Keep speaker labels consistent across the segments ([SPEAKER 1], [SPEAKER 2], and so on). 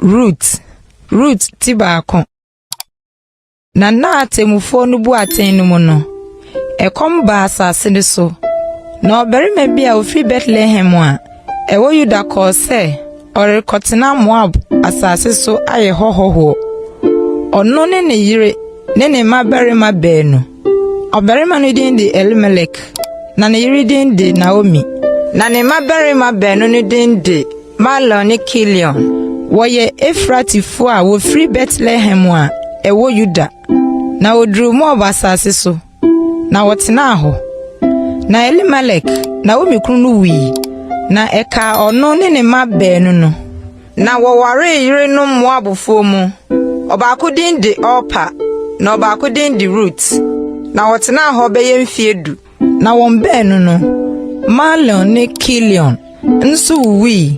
[SPEAKER 1] Rut. Rut ti baako. Na nna a atemmufoɔ no bu atɛn no mu no, ɛkɔm baa asase no so. Na ɔbarima bi a ofiri Betlehem a ɛwɔ Yuda kɔɔ sɛ ɔrekɔtena Moab asase so ayɛ hɔ hɔhoɔ. Ɔno ne ne yere ne ne mmabarima baanu. Ɔbarima no din de Elimelek, na ne yere din de Naomi. Na ne mmabarima baanu no din de Mahlon ne Kilion. Wɔyɛ Efratifo a wofiri Betlehem a ɛwɔ Yuda. Na woduruu Moab asase so, na wɔtenaa hɔ. Na Elimelek, Naomi kunu no wui, na ɛkaa ɔno ne ne mma baanu no. Na wɔwaree yerenom Moabfoɔ mu. Ɔbaako din de Orpa, na ɔbaako din de Rut. Na wɔtenaa hɔ bɛyɛ mfeɛ du. Na wɔn baanu no, Mahlon ne Kilion, nso wuwui,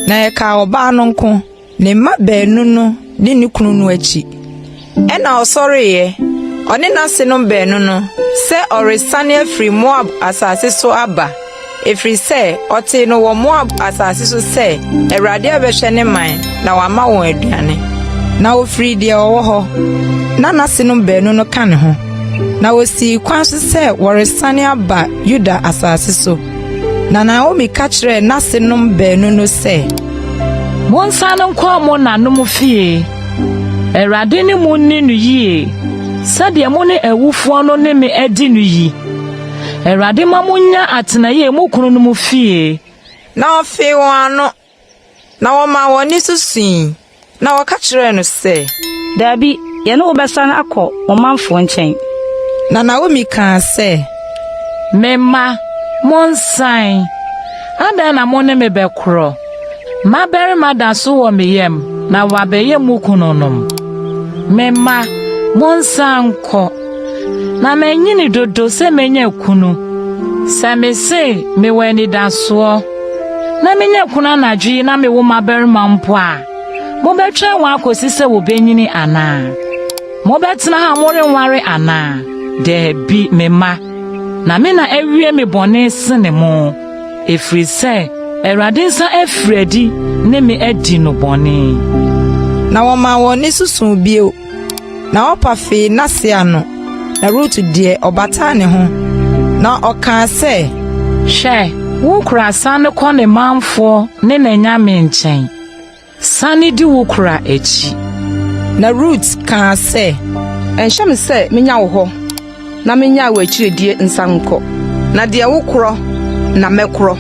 [SPEAKER 1] na ɛkaa ɔbaa no nko, ne mma baanu no ne ne kunu no akyi. Ɛnna ɔsɔreeɛ, ɔne n'asenom baanu no, sɛ ɔresane afiri Moab asase so aba, ɛfiri sɛ ɔtee no wɔ Moab asase so sɛ Awurade abɛhwɛ ne man na wama wɔn aduane. Na ofirii deɛ ɔwɔ hɔ, na n'asenom baanu no ka ne ho. Na wosii kwan so sɛ wɔresane aba Yuda asase so. Na Naomi ka kyerɛɛ n'asenom baanu no sɛ,
[SPEAKER 2] Monsane nkɔ mo nanom fie. Awurade ne mo nni no yie, sɛdeɛ mo ne awufoɔ no ne me adi no yi. Awurade ma monnya atenayɛ mo kununom fie.
[SPEAKER 1] Na ɔfee wɔn ano, na wɔmaa wɔn nne so sui, na wɔka kyerɛɛ no sɛ,
[SPEAKER 3] Dabi, yɛne wo bɛsane akɔ wo manfoɔ nkyɛn.
[SPEAKER 1] Na Naomi kaa sɛ,
[SPEAKER 2] Me mma, monsan. Adɛn na mo ne me bɛkorɔ? Mmabarima da so wɔ me yam na wɔabɛyɛ mo kununom. Me mma, monsan nkɔ. Na manyini dodo sɛ menya kunu. Sɛ mese mewɔ anidasoɔ na menya kunu anadwo yi na mewo mmabarima mpo a, mobɛtwɛn wɔn akosi sɛ wobenyini anaa? Mobɛtena ha a morenware anaa? Dabi, me mma. Na me na awie me bɔne sene mo, ɛfiri sɛ Awurade nsa afiri adi ne me adi no bɔne.
[SPEAKER 1] Na wɔmaa wɔn nne so suu bio. Na Orpa fee n'ase ano, na Rut deɛ, ɔbataa ne ho, na ɔkaa sɛ,
[SPEAKER 2] Hwɛ, wo kura sane kɔ ne manfoɔ ne n'anyame nkyɛn. Sane di wo kura akyi.
[SPEAKER 1] Na Rut kaa sɛ,
[SPEAKER 4] Ɛnhyɛ me sɛ menya wo hɔ na mennyaa w'akyiridie nsan nkɔ. Na deɛ wokorɔ na mɛkorɔ,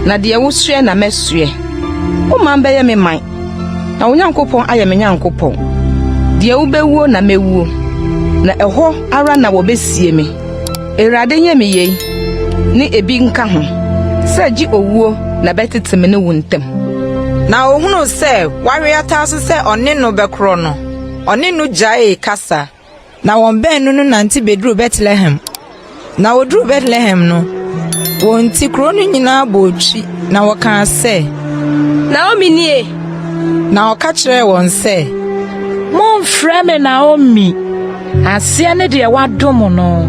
[SPEAKER 4] na deɛ wosoɛ na mɛsoɛ. Wo man bɛyɛ me man, na wo Nyankopɔn ayɛ me Nyankopɔn. Deɛ wobɛwuo na mɛwuo, na ɛhɔ ara na wɔbɛsie me. Awurade nyɛ me yei, ne ebi nka ho, sɛ gye owuo na ɛbɛtete me ne wo ntam.
[SPEAKER 1] Na ohunuu sɛ wawe ataa so sɛ ɔne no bɛkorɔ no, ɔne no gyaee kasa. Na wɔn baanu no nante beduruu Betlehem. Na woduruu Betlehem no, wɔn nti kuro no nyinaa bɔɔ twi, na wɔkaa sɛ,
[SPEAKER 5] Naomi nie!
[SPEAKER 1] Na ɔka kyerɛɛ wɔn sɛ,
[SPEAKER 2] Momfrɛ me Naomi, aseɛ ne deɛ wadom no.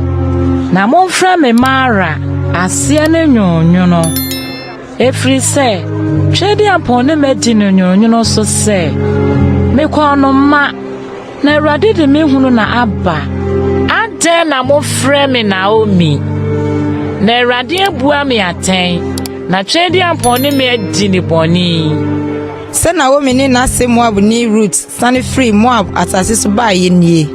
[SPEAKER 2] Na momfrɛ me Mara, aseɛ ne nwononwono. Ɛfiri sɛ, Tweaduampɔn ne madi no nwononwono so sɛ, mekɔɔ no mma, na Awurade de me hunu na aba. Adɛn na mofrɛ me Naomi? Na Awurade abua me atɛn, na Tweaduampɔn ne me adi ne bɔne.
[SPEAKER 1] Sɛ Naomi ne n'ase Moabni Rut sane firii Moab asase so baeɛ nie.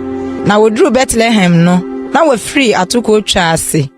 [SPEAKER 1] Na woduruu Betlehem no, na wɔafiri atokoɔ twa ase.